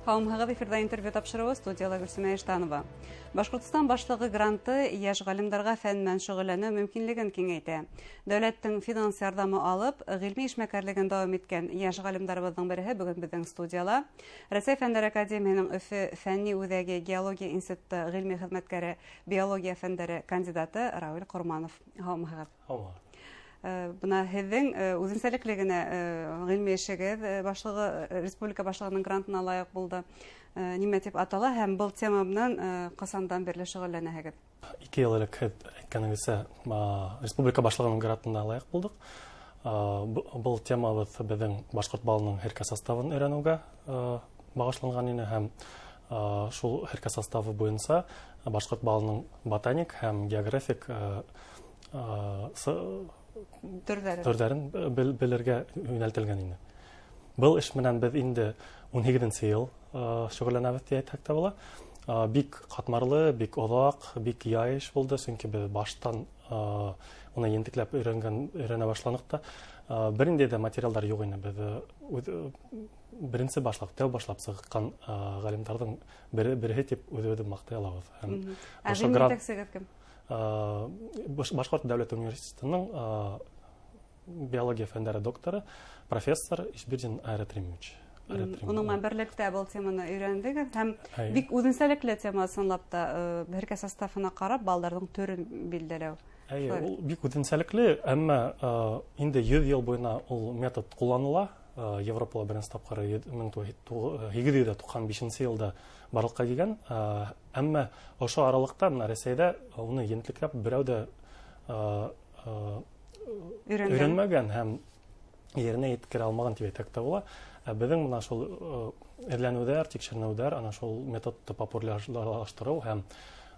Һаумыһығыҙ, эфирҙа интервью тапшырыуы, студияла Гөлсөмә Иштанова. Башҡортостан Башлығы гранты йәш ғалимдарға фән менән шөғөлләнеү мөмкинлеген киңәйтә. Дәүләттең финанс ярҙамы алып, ғилми эшмәкәрлеген дауам иткән йәш ғалимдарыбыҙҙың береһе бөгөн беҙҙең студияла. Рәсәй Фәндәр Академияһының Өфө фәнни үҙәге геология институты ғилми хеҙмәткәре, биология фәндәре кандидаты Рауил Ҡорманов. Һаумыһығыҙ. Һаумыһығыҙ. Бына һеҙҙең үҙенсәлекле генә ғилми эшегеҙ башлығы республика башлығының грантына лайыҡ булды. Нимә тип атала һәм был тема менән ҡасандан бирле шөғөлләнәһегеҙ? 2 йыл элек, һеҙ әйткәнегеҙсә, республика башлығының грантына лайыҡ булдыҡ. Был темабыҙ беҙҙең башҡорт балының һеркә составын өйрәнеүгә бағышланған ине һәм шул һеркә составы буйынса башҡорт балының ботаник һәм географик төрҙәрен белергә йүнәлтелгән ине. Был эш менән беҙ инде 18-нсе йыл шөғөлләнәбеҙ тип әйтһәк тә була. Бик ҡатмарлы, бик оҙаҡ, бик яй эш булды, сөнки беҙ баштан уны ентекләп өйрәнә башланыҡ та. Бер ниндәй ҙә материалдар юҡ ине. Беҙ беренсе башлап, тәү башлап сыҡҡан ғалимдарҙың береһе тип үҙебеҙҙе маҡтай алабыҙ. Һәм Ә ғилми етәксегеҙ кем? Башҡорт дәүләт университетының биология фәндәре докторы, профессор Ишбирдин Айрат Римович. Уның менән берлектә был теманы өйрәндегеҙ һәм бик үҙенсәлекле тема ысынлап та, һеркә составына ҡарап балдарҙың төрөн билдәләү. Эйе, ул бик үҙенсәлекле, әммә инде 100 йыл буйына ул метод ҡулланыла. Европала беренсе тапҡыр мең һигеҙ йөҙ туҡһан бишенсе йылда барлыҡҡа килгән. Әммә ошо аралыҡта бына Рәсәйҙә уны ентекләп берәү ҙә өйрәнмәгән һәм еренә еткерә алмаған тип әйтһәк тә була. Ә беҙҙең бына шул эҙләнеүҙәр, тикшеренеүҙәр, ана шул методты популярлаштырыу һәм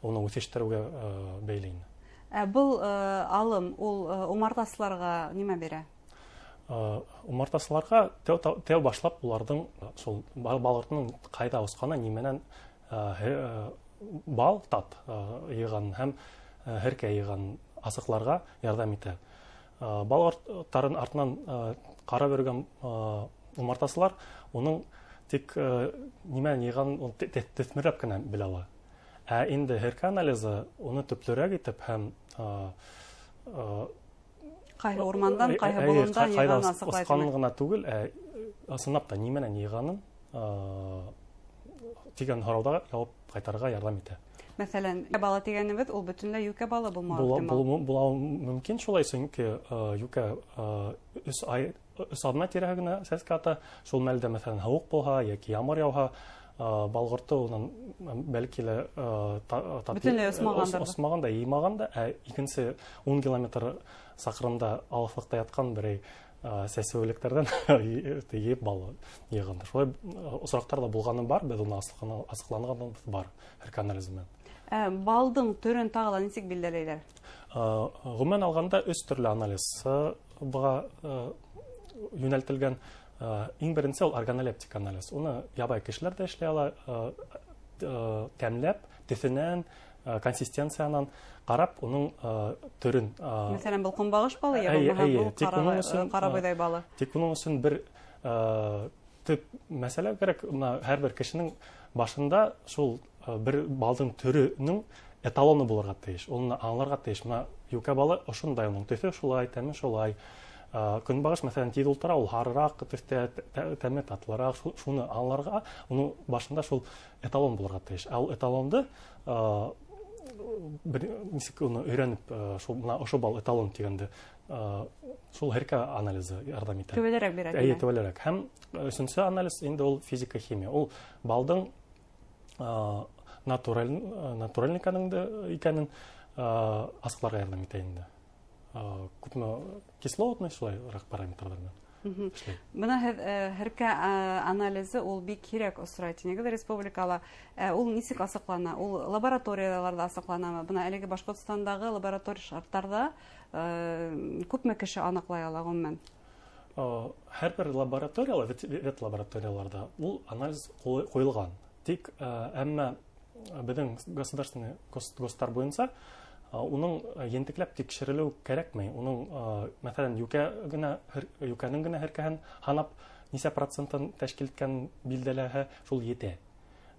уны үҫештереүгә бәйле ине. Ә был алым ул умартасыларға нимә бирә? Умартасыларға тәү башлап уларҙың шул балыҡтың ҡайҙа осҡаны, нимәнән бал тат йыйғанын һәм һеркә йыйғанын асыҡларға ярҙам итә. Бал ҡорттарын артынан ҡарап йөрөгән умартасылар уның тик нимәнән йыйғанын ул төҫмөрләп кенә белә ала. Ә инде һеркә анализы уны төплөрәк итеп һәм ҡайһы урмандан, ҡайһы болондан ҡайҙа йыйғанын асыҡлай осҡанын тимәк. ғына түгел, ысынлап та нимәнән йыйғанын тигән һорауҙа яуап ҡайтарырға ярҙам итә. Мәҫәлән, бала тигәнебеҙ ул бөтөнләй йүкә балы булмауы ихтимал. Була мөмкин шулай, сөнки йүкә өс ай, өс аҙна тирәһе генә сәскә ата. Шул мәлдә, мәҫәлән, һыуыҡ булһа йәки ямғыр яуһа, бал ҡорто унан бәлки лә Бөтөнләй осмағандар. осмаған да, йыймаған да. Ә икенсе 10 километр саҡрымда алыҫлыҡта ятҡан берәй сәсеүлектәрҙән йыйып бал йыйғандар. Шулай осраҡтар ҙа булғаны бар, беҙ уны асыҡланғаныбыҙ бар һеркә анализы менән. Балдың төрөн тағы ла нисек билдәләйҙәр? Ғөмүмән алғанда өс төрлө анализ быға йүнәлтелгән. Иң беренсе ул органолептик анализ. Уны ябай кешеләр ҙә эшләй ала, тәмләп, төҫөнән, консистенциянан ҡарап, уның төрөн, Мәҫәлән, был ҡомбағыш балы, йә Эйе, булмаһа, эйе. был Тик уның өсөн, ҡара бойҙай балы. Тик уның өсөн бер төп мәсьәлә кәрәк. Бына һәр бер кешенең башында шул бер балдың төрөнөң эталоны булырға тейеш. Уны аңларға тейеш. Бына йүкә балы ошондай, уның төҫө шулай, тәме шулай. Көнбағыш, мәҫәлән, тиҙ ултыра, ул һарыраҡ төҫтә, тәме татлыраҡ. Шуны аңларға, уның башында шул эталон булырға тейеш. Ә ул эталонды, бер нисек уны өйрәнеп, шул бына ошо бал эталон тигәнде, шул һеркә анализы ярҙам итә. Төбәлерәк бирә, Эйе, тимәк. төбәлерәк. Һәм өсөнсө анализ инде ул физика-химия. Ул балдың, натураль икәнен, асыҡларға ярҙам итә инде. Күпме кислотный шулайыраҡ параметрҙар менән. Эшләй. Бына һеҙ һеркә анализы ул бик һирәк осрай тинегеҙ республикала. Ул нисек асыҡлана? Ул лабораторияларҙа асыҡланамы? Бына әлеге Башҡортостандағы лаборатория шарттарҙа күпме кеше аныҡлай ала ғөмүмән? Һәр бер лабораторияла, вет лабораторияларҙа ул анализ ҡуйылған. Тик әммә беҙҙең государственный гостар буйынса уның ентекләп тикшерелеү кәрәкмәй. Уның, мәҫәлән, йүкәнең генә һеркәһен һанап нисә процентын тәшкил иткән билдәләһә, шул етә.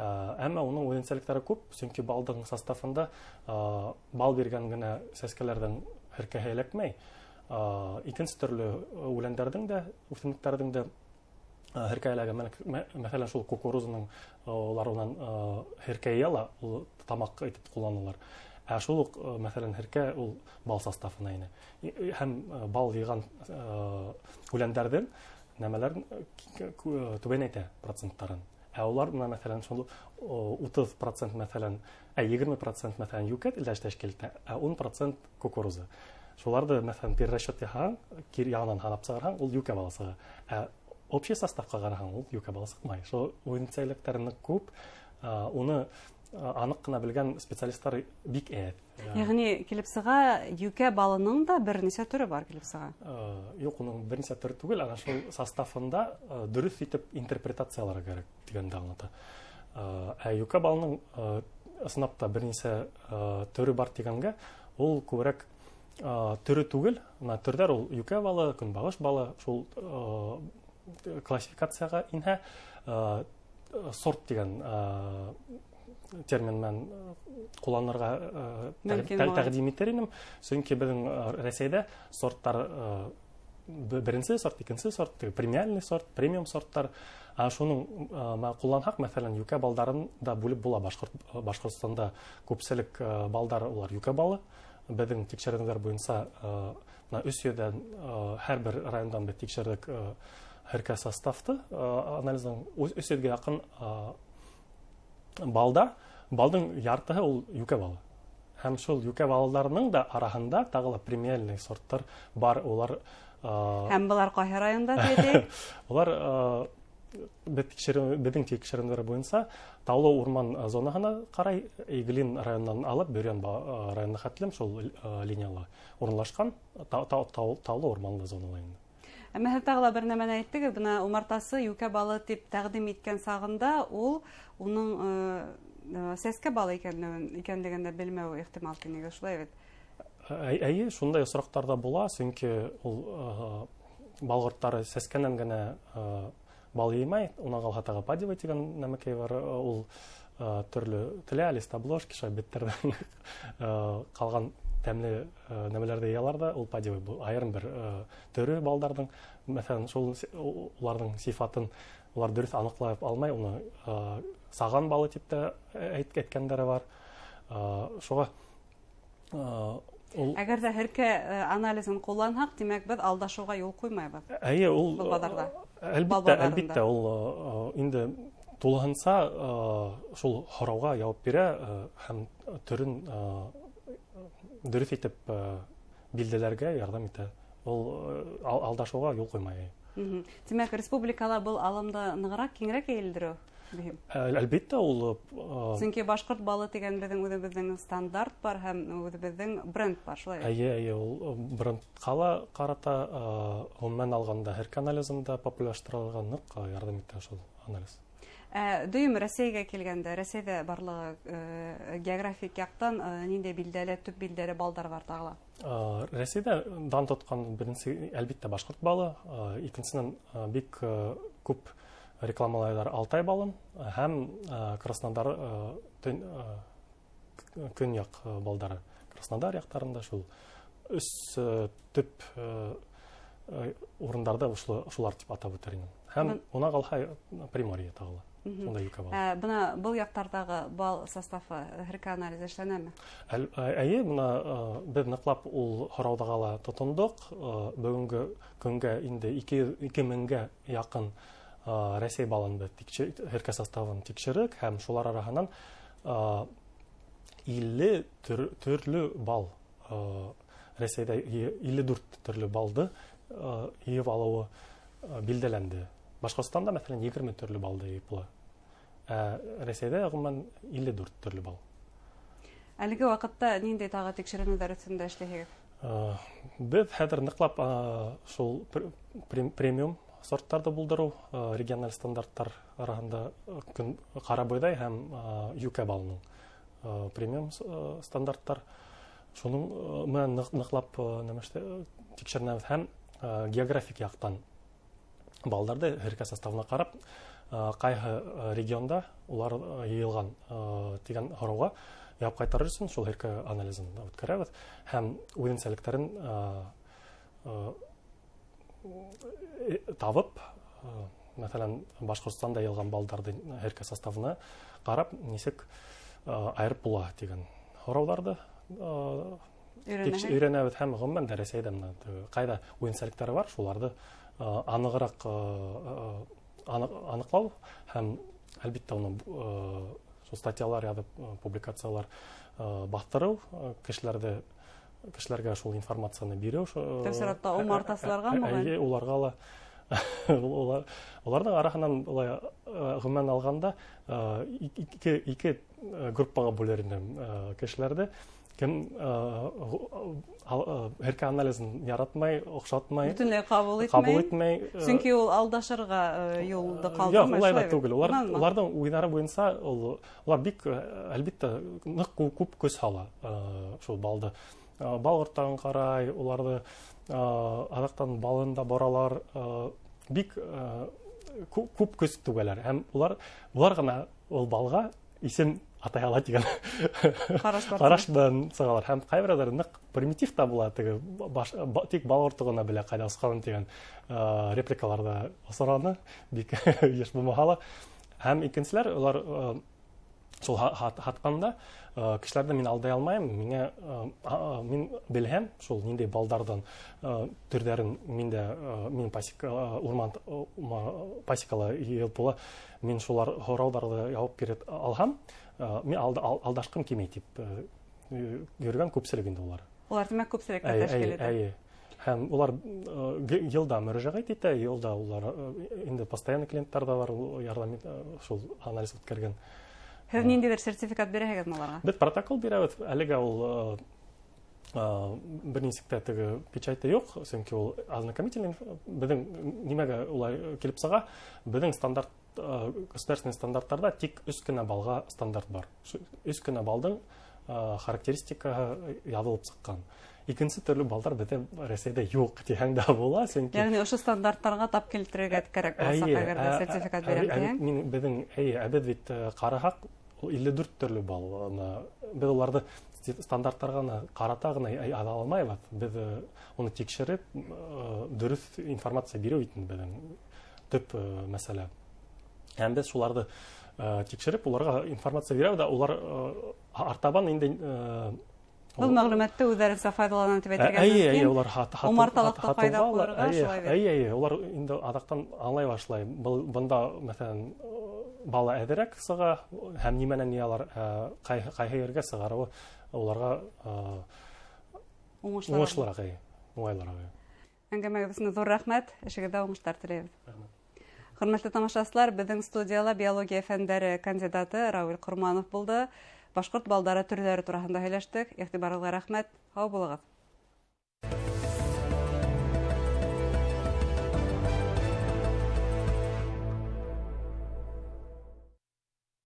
Әммә уның үҙенсәлектәре күп, сөнки балдың составында бал биргән генә сәскәләрҙең һеркәһе эләкмәй. Икенсе төрлө үләндәрҙең дә, үҫемлектәрҙең дә һеркә эләгә. Мәҫәлән, шул кукурузаның улар унан һеркә йыя ла, ул тамаҡ итеп ҡулланалар. Ә шул уҡ, мәҫәлән, һеркә ул бал составына инә. Һәм бал йыйған үләндәрҙең нәмәләрен түбәнәйтә проценттарын. Ә улар, бына, мәҫәлән, шул 30%, мәҫәлән, 20%, мәҫәлән, йүкә телдәш тәшкил итә, ә 10% кукуруза. Шуларҙы, мәҫәлән, перерасчет яһаһаң, кире яңынан һанап сығарһаң, ул йүкә балы сыға. Ә общий составҡа ҡараһаң, ул йүкә балы сыҡмай. Шул үҙенсәлектәре ныҡ күп, уны аныҡ ҡына белгән специалисттар бик әҙ. Йәғни килеп сыға, йүкә балының да бер нисә төрө бар килеп сыға? Юҡ, уның бер нисә төрө түгел, ана шул составында дөрөҫ итеп интерпретациялар кәрәк тигәнде аңлата. Ә йүкә балының ысынлап та бер нисә төрө бар тигәнгә, ул күберәк төрө түгел, бына төрҙәр ул йүкә балы, көнбағыш балы, шул классификацияға инһә, сорт тигән термин менән ҡулланырға тәҡдим итер инем, сөнки беҙҙең Рәсәйҙә сорттар беренсе сорт, икенсе сорт, теге премиальный сорт, премиум сорттар. Ә шуның ҡулланһаҡ, мәҫәлән, йүкә балдарын да бүлеп була. Башҡортостанда күпселек балдар улар йүкә балы. Беҙҙең тикшеренеүҙәр буйынса, бына өс йөҙҙән, һәр бер райондан беҙ тикшерҙек һеркә составты, анализын өс йөҙгә яҡын балда, балдың яртыһы ул йүкә балы. Һәм шул йүкә балдарының да араһында тағы ла премиальный сорттар бар, улар, Һәм былар ҡайһы районда, тиҙ? Улар, беҙҙең тикшеренеүҙәр буйынса таулы урман зонаһына ҡарай, Иглин районынан алып Бөрйән районына хәтлем шул линияла урынлашҡан таулы урманлы зонала инде. Әммә һеҙ тағы ла бер нәмәне әйттегеҙ, бына умартасы йүкә балы тип тәҡдим иткән сағында ул уның сәскә балы икәнлеген дә белмәүе ихтимал тинегеҙ, шулай бит? Әйе, шундай осраҡтар ҙа була, сөнки ул бал ҡорттары сәскәнән генә бал йыймай, унан ҡалһа тағы падевый тигән нәмәкәй бар, ул төрлө телә, листобложки, шулай биттәрҙән ҡалған тәмле нәмәләрҙе йыялар ҙа, ул падевый, был айырым бер төрө балдарҙың. Мәҫәлән, шул уларҙың сифатын улар дөрөҫ аныҡлай алмай, уны саған балы тип тә әйткәндәре бар. Шуға ул Әгәр ҙә һеркә анализын ҡулланһаҡ, тимәк, беҙ алдашыуға юл ҡуймайбыҙ. Әйе, ул, Был баҙарҙа. әлбиттә, Бал баҙарында. әлбиттә, ул инде тулыһынса шул һорауға яуап бирә һәм төрөн дөрөҫ итеп билдәләргә ярҙам итә. Ул алдашыуға юл ҡуймай. Тимәк, республикала был алымды нығыраҡ, киңерәк йәйелдереү мөһим. Әлбиттә, ул Сөнки башҡорт балы тигән беҙҙең үҙебеҙҙең стандарт бар һәм үҙебеҙҙең бренд бар, шулай бит? Әйе, әйе, ул брендҡа ла ҡарата, ғөмүмән алғанда һеркә анализын да популярлаштырырға ныҡ ярҙам итә шул анализ. Дөйөм Рәсәйгә килгәндә, Рәсәйҙә барлығы географик яҡтан ниндәй билдәле, төп билдәле балдар бар тағы ла? Рәсәйҙә дан тотҡан беренсе, әлбиттә, башҡорт балы, икенсенән, бик күп рекламалайҙар Алтай балын һәм Краснодар көньяҡ балдары. Краснодар яҡтарында шул өс төп урындарҙа шулар тип атап үтер инем. Һәм уна ҡалһа Приморье тағы ла. Унда йүкә балы. Бына был яҡтарҙағы бал составы һеркә анализы эшләнәме? Әйе, бына беҙ ныҡлап ул һорауҙаға ла тотондоҡ. Бөгөнгө көнгә инде ике меңгә яҡын Рәсәй балын беҙ һеркә составын тикшерек һәм шулар араһынан 50 төрлө бал, Рәсәйҙә илле дүрт төрлө балды йыйып алыуы билдәләнде. Башҡортостанда, мәҫәлән, 20 төрлө балды йыйып була. Ә Рәсәйҙә ғөмүмән илле дүрт төрлө бал. Әлеге ваҡытта ниндәй тағы тикшеренеүҙәр өҫтөндә эшләйһегеҙ? Беҙ хәҙер ныҡлап шул премиум сорттарҙы булдырыу, региональ стандарттар араһында ҡара бойҙай һәм йүкә балының премиум стандарттар. Шуның менән ныҡлап нәмәштә тикшеренәбеҙ һәм географик яҡтан Балдарҙы һеркә составына ҡарап, ҡайһы регионда улар йыйылған тигән һорауға яуап ҡайтарыр өсөн шул һеркә анализын үткәрәбеҙ һәм үҙенсәлектәрен табып, мәҫәлән, Башҡортостанда йыйылған балдарҙы һеркә составына ҡарап, нисек айырып була тигән һорауҙарҙы өйрәнәбеҙ һәм ғөмүмән дә Рәсәйҙә ҡайҙа үҙенсәлектәре бар, шуларҙы анығыраҡ аныҡлау һәм әлбиттә уны шул статьялар яҙып, публикациялар баҫтырыу, кешеләргә шул информацияны биреү. Тәү сиратта умартасыларға мөғәйен? Эйе, уларға ла. Уларҙың араһынан улай ғөмүмән алғанда ике группаға бүлер инем кешеләрҙе. Кем һеркә анализын яратмай, оҡшатмай, бөтөнләй ҡабул итмәй. Ҡабул итмәй. Сөнки ул алдашырға юлды ҡалдырмай. Юҡ, улай ҙа түгел. Уларҙың уйҙары буйынса улар бик, әлбиттә, ныҡ күп көс һала шул балды. Бал ҡорттарын ҡарай, уларҙы аҙаҡтан балын да боралар, бик күп көс түгәләр. Һәм улар ғына ул балға исем атай ала тигән ҡараш менән сығалар. Һәм ҡайһы берәүҙәре ныҡ примитив та була, теге тик бал ҡорто ғына белә ҡайҙа осҡанын тигән репликалар ҙа осраны, бик йыш булмаһа ла. Һәм икенселәр, улар шул һатҡанда кешеләрҙе мин алдай алмайым, мин белһәм шул ниндәй балдарҙан төрҙәрен мин дә, мин пасека, урман, пасекала йыйылып була, мин шулар һорауҙарҙы яуап бирә алһам, мин алдашҡым килмәй тип йөрөгән күпселек инде улар. Улар тимәк күпселекте тәшкил итә. Әйе. Һәм улар йылда мөрәжәғәт итә, йылда улар инде постоянный клиенттар да бар, ул ярҙам итә, шул анализ үткәргән. Һеҙ ниндәйҙер сертификат бирәһегеҙме уларға? Беҙ протокол бирәбеҙ. Әлегә ул бер нисек тә теге печати юҡ, сөнки ул ознакомительный. Беҙҙең нимәгә улай килеп сыға? Беҙҙең государственный стандарттарҙа тик өс кенә балға стандарт бар. Шу өс кенә балдың характеристикаһы яҙылып сыҡҡан. Икенсе төрлө балдар беҙҙә Рәсәйҙә юҡ тиһәң дә була, сөнки Йәғни ошо стандарттарға тап килтерергә кәрәк буласаҡ, Әйе, әгәр ҙә сертификат бирәм тиһәң. Мин беҙҙең, әйе, ә беҙ бит ҡараһаҡ, ул илле дүрт төрлө бал. Ана, беҙ уларҙы стандарттарға ғына ҡарата ғына ала алмайбыҙ. Беҙ уны тикшереп, дөрөҫ информация биреү бит инде беҙҙең төп мәсьәлә. Һәм беҙ шуларҙы тикшереп, уларға информация бирәбеҙ ҙә, улар артабан инде Был мәғлүмәтте үҙҙәренсә файҙалана тип әйтергә Әйе, мөмкин. әйе, улар Умарталыҡта файҙа һатылға ла, ҡуйырға, әйе, шулай бит. әйе, әйе, улар инде аҙаҡтан аңлай башлай. Был, бында, мәҫәлән, бала әҙерәк сыға һәм нимәнән ни алар ҡайһы ергә сығарыуы уларға Уңышлыраҡ. уңышлыраҡ, әйе, уңайлыраҡ, әйе. Әңгәмәгеҙ өсөн ҙур рәхмәт, эшегеҙҙә уңыштар теләйбеҙ. Рәхмәт. Хөрмәтле тамашасылар, беҙҙең студияла биология фәндәре кандидаты Рауил Ҡорманов булды. Башҡорт балдары төрҙәре тураһында һөйләштек. Иғтибарығыҙға рәхмәт. Һау булығыҙ.